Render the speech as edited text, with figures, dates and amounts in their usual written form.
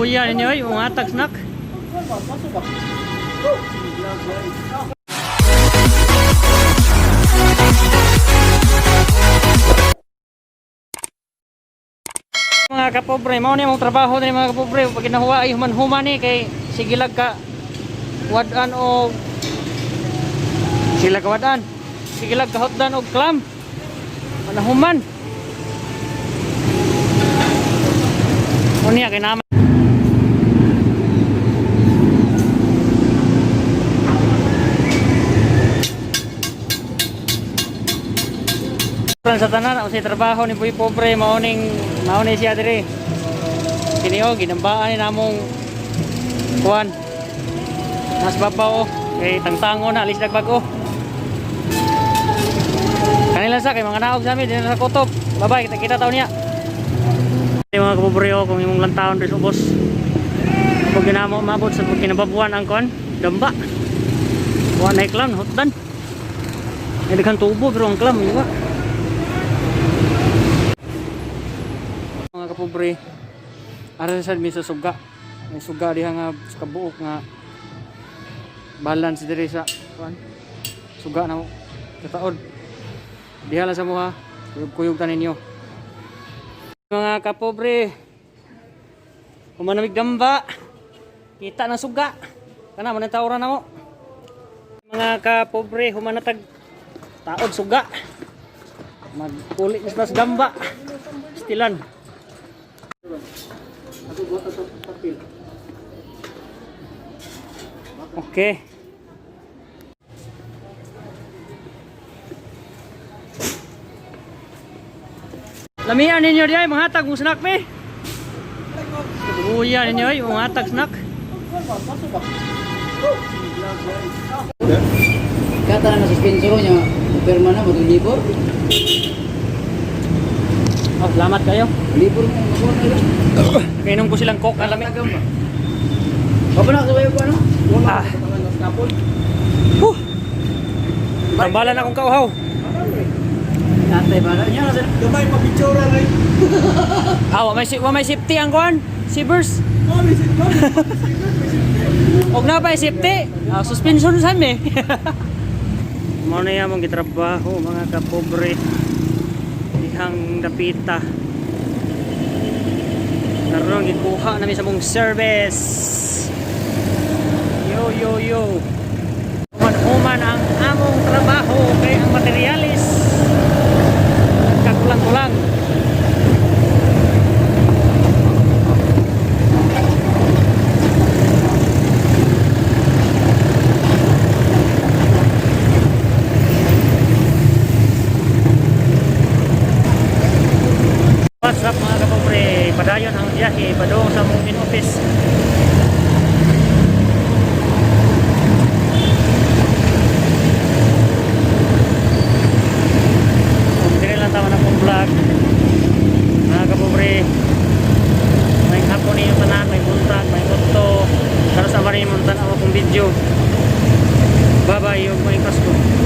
Duya ninyo ay, mga tag snack. Mga kapobre, mao ni among trabaho ni mga kapobre. Pag ginahuwa ay human-human ni kay sigilag ka wad-an og sila ka wad-an. Sigilag ka hotdan og clam. Manahuman. Unya kay naman. Sa tanan unsay trabaho ni Boy Pobre, mao ning mao ni siya diri. Kini oh, ginambaan ni namong kuan. Mas babaw oh, kay tangtango na alis nagbag-o. Kanila sa kay mga naog sa amin dinhi sa kutob. Bye-bye, kita kita taon niya. Kini mga kapobre oh, kung imong lantaon diri sa ubos. Pag ginamo mabot sa kinababuan ang kuan, damba. Wa na iklan, hotdan. May daghang tubo pero ang klam, iwa. Mga kapobre, ara sa mi sa suga. May suga diha nga sa kabuok nga balance diri sa kuan. Suga na mo. Kataod. Diha lang sa muha. Kuyog-kuyog ta ninyo. Mga kapobre, humanamig damba. Kita ng suga. Kana mo nang tawran na mo. Mga kapobre, humanatag taod suga. Magpuli na sila sa damba. Stilan. Okay. Lamian ninyo diay mga hatag mo snack mi. Uya ninyo ay mga hatag snack. Kata na suspensor niya, pirma na, mag-libor. Oh, salamat kayo. Libor mo, mabuha na yun. Kainom ko silang coke ang lami. Tagam ba? Papa na, sabay ko ano? Ah. Huh. Tambalan akong kauhaw. Tatay ba na? Niya, nasa Gamay pa-picture rin. Ah, wa may safety ang kuan. Sibers. Og na pa safety. Ah, suspension sa mi. Mao na yamong gitrabaho mga kapobre. Dihang dapita. Karon gikuha nami sa mong service. Yo yo yo. Human-human ang among trabaho kay ang materialis nagkakulang-kulang. What's up mga kapobre? Padayon ang biyahe padung sa mong in office. Kung dili lang tama na akong vlog. Mga kapobre, may hapon ninyo tanan, may buntag, may udto. Karon sa marin mo tan akong video. Bye bye, yung may Pasko.